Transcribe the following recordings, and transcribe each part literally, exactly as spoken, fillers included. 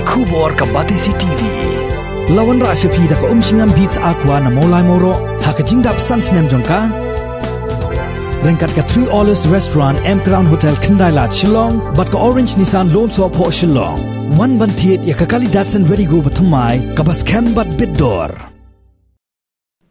Khubor ka Batesi T V. La wanrah sha phi da ka Umshngam Beats Aqua na Mawlai Mawroh ha ka jingdap san snem jong ka. Ryngkat ka Three Olives Restaurant, M Crown Hotel, Khyndai Lad, Shillong, bad ka Orange Nissan Lumsohphoh, Shillong. Wan ban thied ïa ka kali Datsun Redi-GO bathymmai kaba skhem bad bit dor.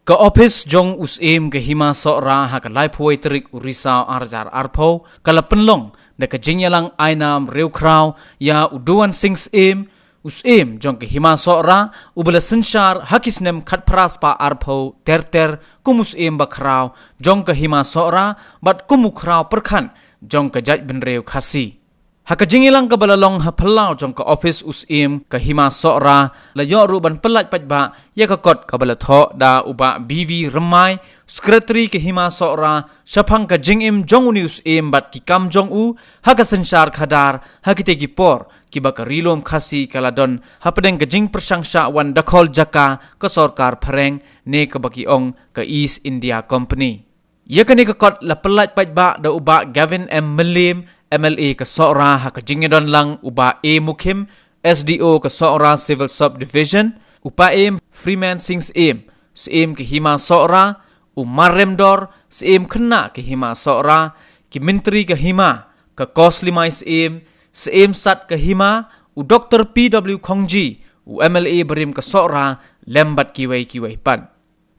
Ka ophis jong u Syiem ka Hima Sohra ha ka laiphew tarik u Risaw arhajar arphew ka la pynlong da ka jingïalang ai nam riewkhraw ïa u Duwan Sing Syiem, u Syiem jong ka Hima Sohra, uba la synshar ha ki snem khatphra spah arphew ter ter kum u Syiem bakhraw jong ka Hima Sohra bad kum u khraw pyrkhat jong ka jaitbynriew Khasi. Ha ka jingïalang kaba la long ha phyllaw jong ka ophis u Syiem ka Hima Sohra, la ïoh ruh ban pyllait paidbah ïa ka kot kaba la thoh da u Bah B V Rymbai, Secretary ka Hima Sohra, shaphang ka jingim jong une u Syiem bad ki kam jong u ha ka synshar khadar ha kitei ki por kiba ka Ri Lum Khasi ka la don hapdeng ka jingpyrshang shah wan dakhol jaka ka sorkar phareng, ne kaba ki ong ka East India Company. Ïa kane ka kot la pyllait paidbah da u Bah Gavin M Mylliem, M L A ka Sohra, ha ka jingïadon lang u Bah A Mukhim, S D O ka Sohra Civil Subdivision, u Paiem Freeman Sing Syiem, Syiem ka Hima Sohra, u Mar Remdor, Syiem Khynnah ka Hima Sohra, ki Myntri ka Hima, ka Koslimai Syiem, Syiem Sad ka Hima, u Doktor P W Khongji, u M L A barim ka Sohra, lem bad kiwei kiwei pat.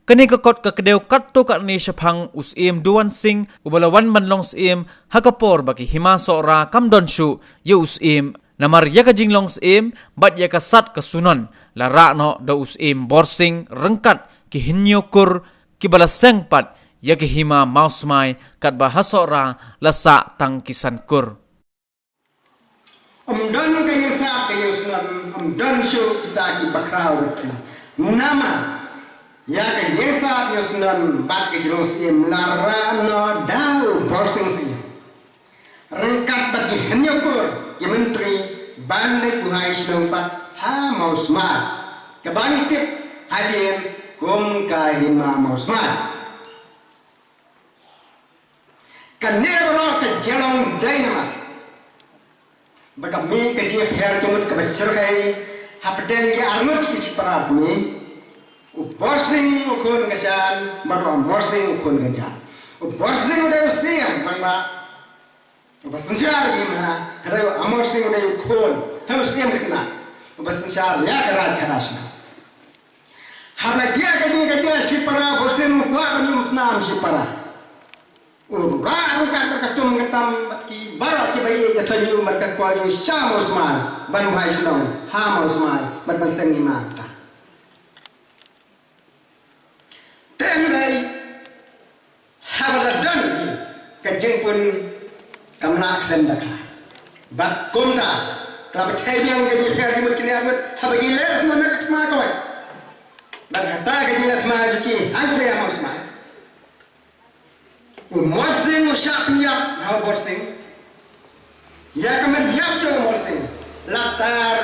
Kane ka kot ka kdew katto katne shaphang u Syiem Duwan Sing, uba la wan ban long Syiem ha ka por ba ki Hima Sohra kam don shuh ïa u Syiem, namar ïa ka jinglong Syiem bad ïa ka sad ka sunon la rah noh da u Syiem Borsing ryngkat ki hynñiew kur, kiba la seng pat ïa ki Hima Mawsmai, katba ha Sohra la sah tang ki san kur. Ym don ka ïing sad ka ïing sunon, ym don shuh kita ki bakhraw ruh. Namar ïa ka ïing sad ïing sunon bad ka jinglong Syiem la rah noh da u Borsing Syiem. Ryngkat bad ki hynñiew kur ki myntri ban leit buhai shnong pat ha Mawsmai, kaba ngi tip hadien kum ka Hima Mawsmai. Kane baroh ka jinglong dei namar ba ka mih ka jingïapher jingmut kaba shyrkhei hapdeng ki arngut ki shipara kmie, u Borsing u khun ka Shan bad u Amorsing u khun ka Jat. U Borsing u dei u Syiem, bad uba synshar ïa ki hima, hynrei u Amorsing u dei u khun, hynrei u Syiem ka khynnah, uba synshar ïa ka raid khadar shnong. Haba jia ka jingkajia shipara, u Borsing u kwah ban ïoh u snam shipara. U rah ryngkat bad ka tum ka tam bad ki baroh kiba ïeit ïa ka thaiñ ïa u bad ka kwah ïa u sha Mawsmai ban buhai shnong ha Mawsmai bad ban seng hima. Te hynrei haba la don ka jingpun kam lah khlem da kha. Bad kumta ka la pynthei biang ka jingpher jingmut kine arngut haba ki leh sngewbha ka thma kawei. Bad kata ka jingleh thma jong ki hangtei ha Mawsmai. U Morsing u shah pynïap ha u Borsing. Ïa ka met ïap jong u Morsing la tar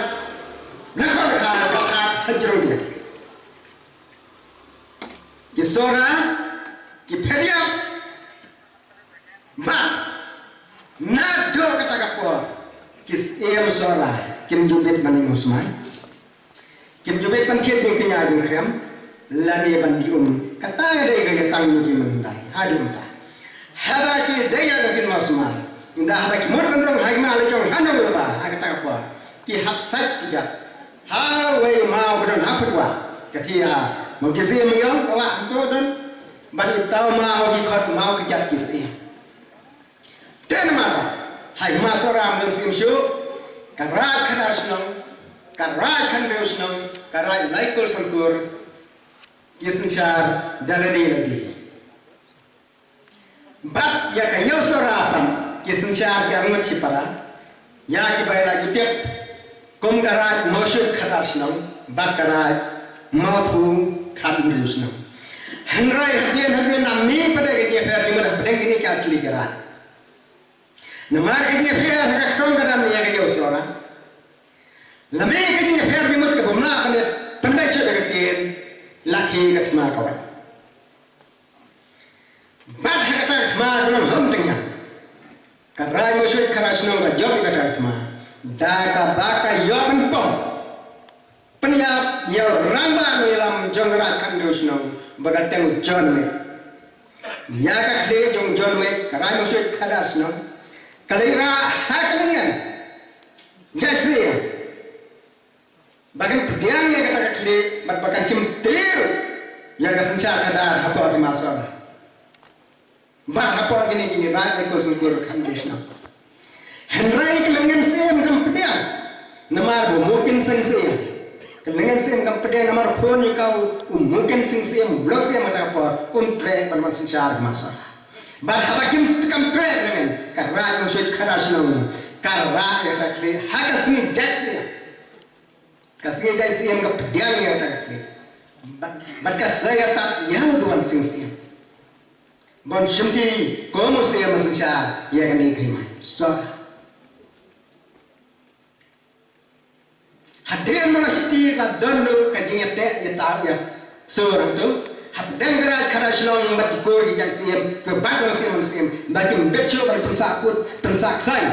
na khor kha, la tar ha jrong ïa ki Sohra, ki phet ïap. Bad naduh kata ka por ki Syiem Sohra kim ju bit ban ïeng Mawsmai. Kim ju bit ban thied jingkñia jingkñia lane ban die um. Kata ka dei ka tang jong ki mynta haduh mynta. Haba ki dei ïa ka kin Mawsmai, ynda haba ki mut ban rung ha hima la jong hano ba ha kata ka por ki hap sait ki jat. Ha wei u maw ba don ha pyrwa ka thie ha Mawkisi Myngiang ka wah hangto don. Ban ïa uta u maw ki khot u maw ki jat ki Syiem. Te namar ba ha hima Sohra ym don Syiem shuh, ka raid khadar shnong, ka raid khathynriew shnong, ka raid laiphew san kur ki synshar da lade lade. Bad ïa ka ïew Sohra pat ki synshar ki arngut shipara, ïa kiba la ju tip kum ka raid Mawshut khadar shnong bad ka raid Mawphu khathynriew shnong. Hynrei hadien hadien la mih pat ka jingïapher jingmut hapdeng kine ki ar tylli ki raid. Namar ka jingïapher ha ka khrong ka dan ïa ka ïew Sohra, la mih ka jingïapher jingmut kaba ym lah ban pyndait shuh da ka ktien, la khie ka thma kawei. Bad ha kata ka thma ka long hom tyngiang. Ka raid Mawshut khadar shnong ka jop ïa kata ka thma da kaba ka ïoh ban pom pynïap ïa u rangbah nongïalam jong ka Raid Khatar Shnong ba ka kyrteng u John Mate. Ïa ka khlieh jong u John Mate, ka Raid Mawshwit Khatar Shnong ka la ïarap ha ka lyngngoh jait siem ba kan pdiang ïa kata ka khlieh bad ba kan shim tiar ïa ka synshar khadar hapoh ki Hima Sohra. Bad hapoh kine ki raid ne kol sngewsih khatar shnong. Hynrei ka lyngngoh siem kam pdiang namar ba u Mukin Sing Syiem. Ka lyngngoh siem kam pdiang namar khun ïa ka u Mukin Sing Syiem, u Blok Syiem kata ka por, um treh ban wan synshar Hima Sohra. Bad haba kim, kam treh ka lyngngoh, ka Raid Mawshwit Khatar Shnong ka rah ïa ka khlieh ha ka sngi jait siem. Ka sngi jait siem ka pdiang ïa ka khlieh. Bad, bad ka sa ïa ka ïa u Duan Sing Syiem. Ban shimti kum u siem synshar ïa kane ka Hima Sohra. Hadien ba la shimti la don ruh ka jingïateh ïatap ïa sur hangto. Hapdeng ka Raid Khatar Shnong bad ki kur ki jait siem, ki bad u siem u siem, bad kim bit shuh ban pynsah put pynsah ksai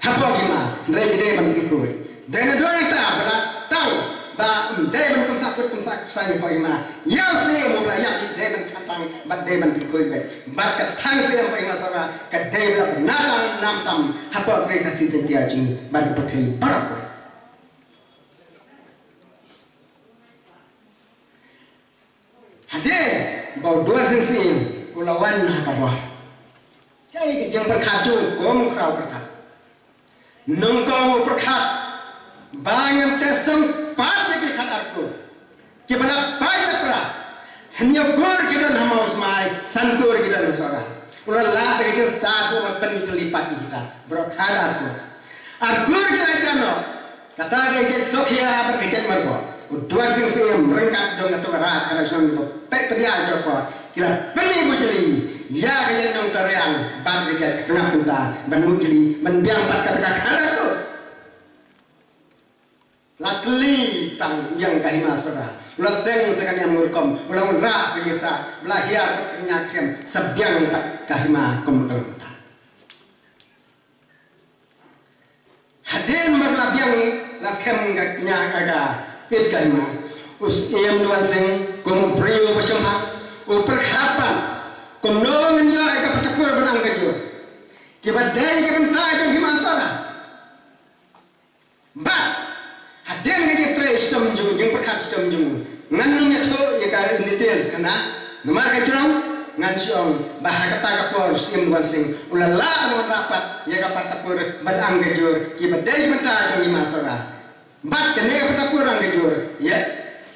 hapoh hima, hynrei ki dei ban pynkhuid. Dei na duh ïa kata ba la tang ba ym dei ban pynsah put pynsah ksai hapoh hima. Ïa u siem uba la ïap ki dei ban khatang bad dei ban pynkhuid beit. Bad ka thang siem hapoh Hima Sohra ka dei ban natang namtam hapoh ka Ri Khasi Jaiñtia jong ngi bad ka pyrthei baroh. Hadien ba u Duan Sing Syiem u la wan ha ka bor. Kaei ka jingpyrkhat jong u kum u khraw pyrkhat? Nyngkong u pyrkhat ba ngam teh sympat ïa ki khatar kur kiba la pait la pra. Hynñiew kur ki don ha Mawsmai, san kur ki don ha Sohra. U la lah da ka jingstad ba pynmih tylli pat ïa kita baroh khatar kur. Ar kur ki la jan noh. Kata ka jait Sohkhia bad ka jait Marbok. U Duan Sing Syiem ryngkat jong ka Tokara ka la shnong ba peit pynïar jong ka por. Ki la pynmih bujli ïa ka jait Nongtariang bad ka jait Khnap Kynta ban bujli ban biang pat kata ka khana tu. La tylli tang biang ka Hima Sohra. La seng sa ka niam rukom, la wanrah sa ïa sa, la hiar ka kynja khem sa biang pat ka hima kum ka long ta. Hadien ba la biang la skhem ka kñia ka, ka it ka hima. U Syiem Duan Sing kum u briew ba shemphang u pyrkhat ban kumno ngin ïoh ïa ka pat ka pur ban ang ka jur kiba dei ka bynta jong Hima Sohra. Bad hadien ka jingtrei shitom jong u, jingpyrkhat shitom jong u, ngan ym ïathuh ïa ka in details kane. Namar ka jrong ngan shu ong ba ha kata ka por u Syiem Duan Sing u la lah ban wanrah pat ïa ka pat ka pur ban ang ka jur kiba dei ka bynta jong Hima Sohra. Bad kane ka pat ka pur ang ka jur ïa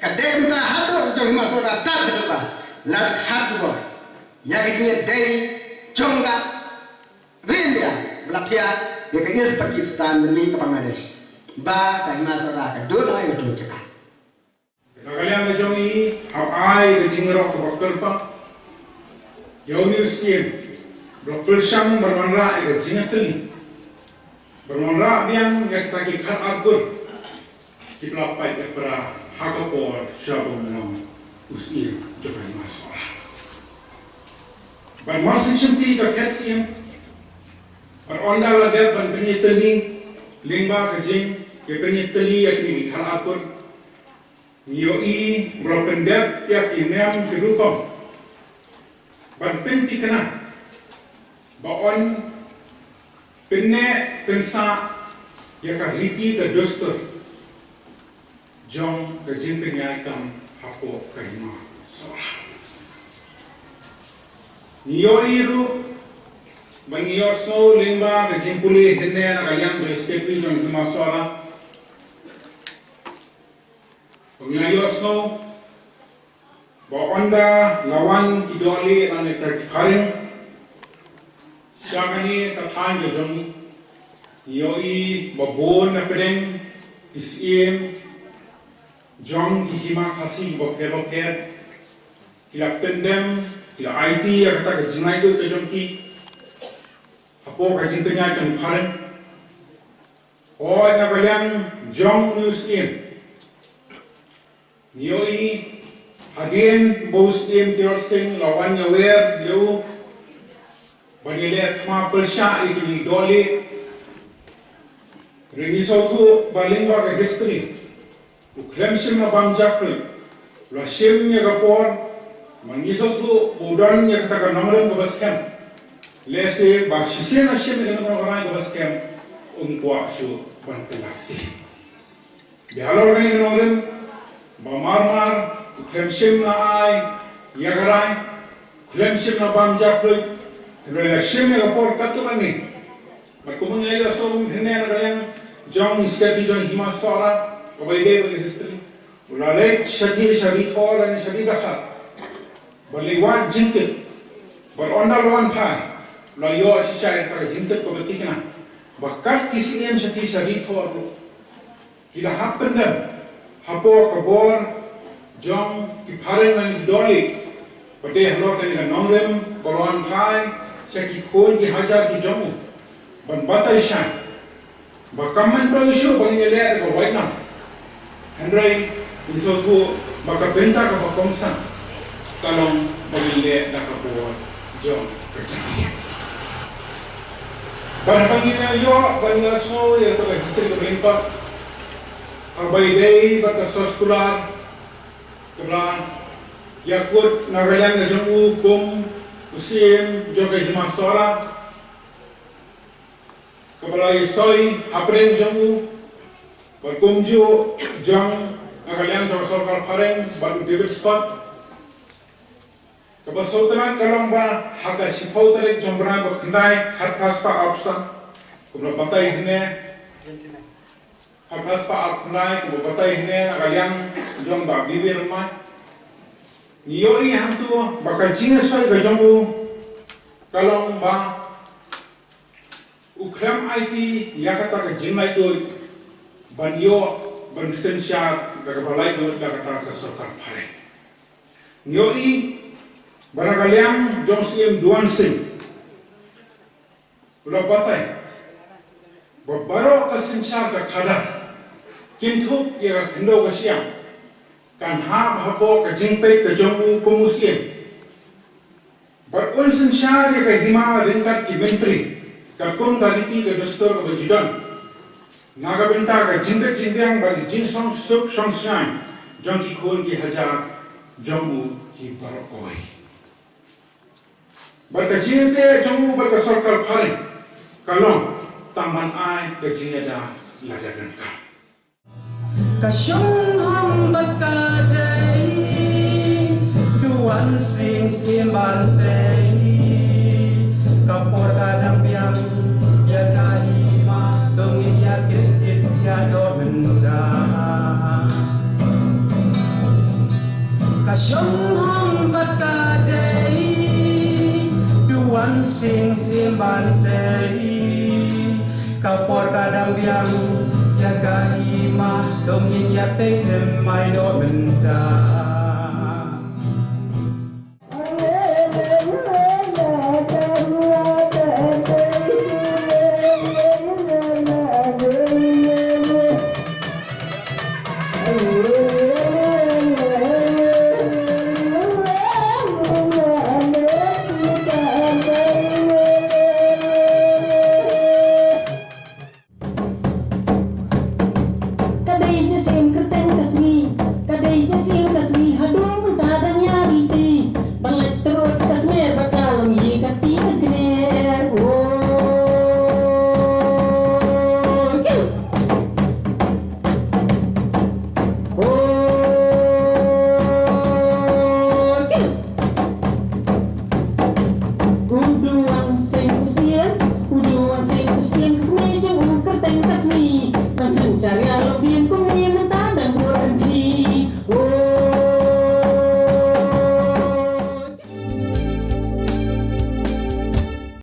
ka dei ka bynta haduh jong Hima Sohra tad haduh ba la khadduh ïa ka jingïadei jong ka Ri India ba la phiah ïa ka East Pakistan mynmiet ka Bangladesh ba ka Hima Sohra ka don ha ïa ka jaka. Na ka liang ka jong i hap ai ka jingrok kaba kyrpang ïa une u Syiem ba la pyrshang ban wanrah ïa ka jingïatylli ban wanrah biang ïa kita ki khatar kur kiba la pait la pra ha ka por sha ba u long u Syiem jong ka Hima Sohra. Bad mar syn shimti ka khet Syiem bad ynda la dep ban pynïatylli lyngba ka jing, ïa pynïatylli ïa kine ki khatar kur, ngi ïohi ba la pyndep ïa ki niam ki rukom ban pynthikna ba yn pynneh pynsah ïa ka riti ka dustur jong ka jingpynïaid kam hapoh ka Hima Sohra. Ngi ïohi ruh ba ngi ïohsngew lyngba ka jingpule hynne na ka liang jong u Secretary jong ka Hima Sohra. Ba ngi la ïohsngew ba ynda la wan ki dohlieh lane ki phareng sha kane ka thaiñ ka jong ngi, ngi ïohi ba bun na pdeng ki syiem jong ki hima Khasi bapher bapher ki la pyndem, ki la aiti ïa kata ka jinglaitluid ka jong ki hapoh ka jingpynïaid jong ki phareng. Hooid, na ka liang jong une u Syiem, ngi ïohi hadien ba u Syiem Tirot Sing la wan ïawer ïa u ban ïaleh thma pyrshah ïa kine ki dohlieh. Hynrei ngi sngewthuh ba lyngba ka history U khlem shim na bam jakhluit, u la shim ïa ka por, ma ngi sngewthuh ba u don ïa kata ka nongrim kaba skhem. Lehse ba shisien la shim ïa ka nongrim kaba skhem, um kwah shuh ban kylla kti. Bad halor kane ka nongrim ba mar mar, u khlem shim na ai ïa ka rai, u khlem shim na bam jakhluit, hynrei la shim ïa ka por katto katne. Bad kumba ngi la ïohsngew hynne na ka liang jong u Secretary jong Hima Sohra, kaba ïadei bad ka history, u la leit shathie sha Ri Thor lane sha Ri Dkhar, bad leit wad jingtip, bad ynda la wan phai, u la ïoh shisha ïa kata ka jingtip kaba thikna ba kat ki Syiem shathie sha Ri Thor ruh ki la hap pyndem hapoh ka bor jong ki phareng lane ki dohlieh, bad dei halor kane ka nongrim ba la wan phai sha ki khun ki hajar ki jong u ban batai shai ba kam myntoi shuh ba ngin ïaleh da ka waitlam. Hynrei ngi sngewthuh ba ka bynta kaba kongsan ka long ba ngin leh da ka bor jong ka jaitbynriew. Bad haba ngi la ïoh, ba ngi la sngew ïa kata ka history kaba lyngkot, haba ïadei bad ka soskular kaba la ïakut na ka liang ka jong u kum u Syiem jong ka Hima Sohra, kaba la ïasoi hapdeng jong u, bad kumjuh jong na ka liang jong ka sorkar phareng bad u David Scott. Kaba sngewtynnat ka long ba ha ka shiphew tarik jong u bnai ba khyndai, khatphra spah arphew san, kumba la batai hangne, khatphra spah arphew khyndai, kumba la batai hangne na ka liang jong Bah B B Rymbai, ngi ïohi hangto ba ka jingïasoi ka jong u ka long ba u khlem aiti ïa kata ka jinglaitluid ban ïoh ban synshar da kaba laitluid da kata ka sorkar phareng. Ngi ïohi ba na ka liang jong u Syiem Duan Singh u la batai ba baroh ka synshar ka khadar, kynthup ïa ka khyndew ka shyiap, kan hap hapoh ka jingpeit ka jong u kum u Syiem. Bad un synshar ïa ka hima ryngkat ki myntri katkum ka riti ka dustur kaba ju don, na ka bynta ka jingbit jingbiang bad ka jingsuk shongsngain jong ki khun ki hajar jong u ki baroh kawei. Bad ka jingïateh jong u bad ka sorkar phareng ka long tang ban ai ka jingïada lada donkam. Ka shong hangbat ka dei, Duan Singh Syiem Bantei. Ka por ka dang biang ïa ka hima, to ngin ïa kit kit ïa doh bynta. Ka shong hangbat ka dei, Duan Singh Syiem Bantei. Ka por ka dang biang ïa ka hima, to ngin ïa tei thymmai doh bynta.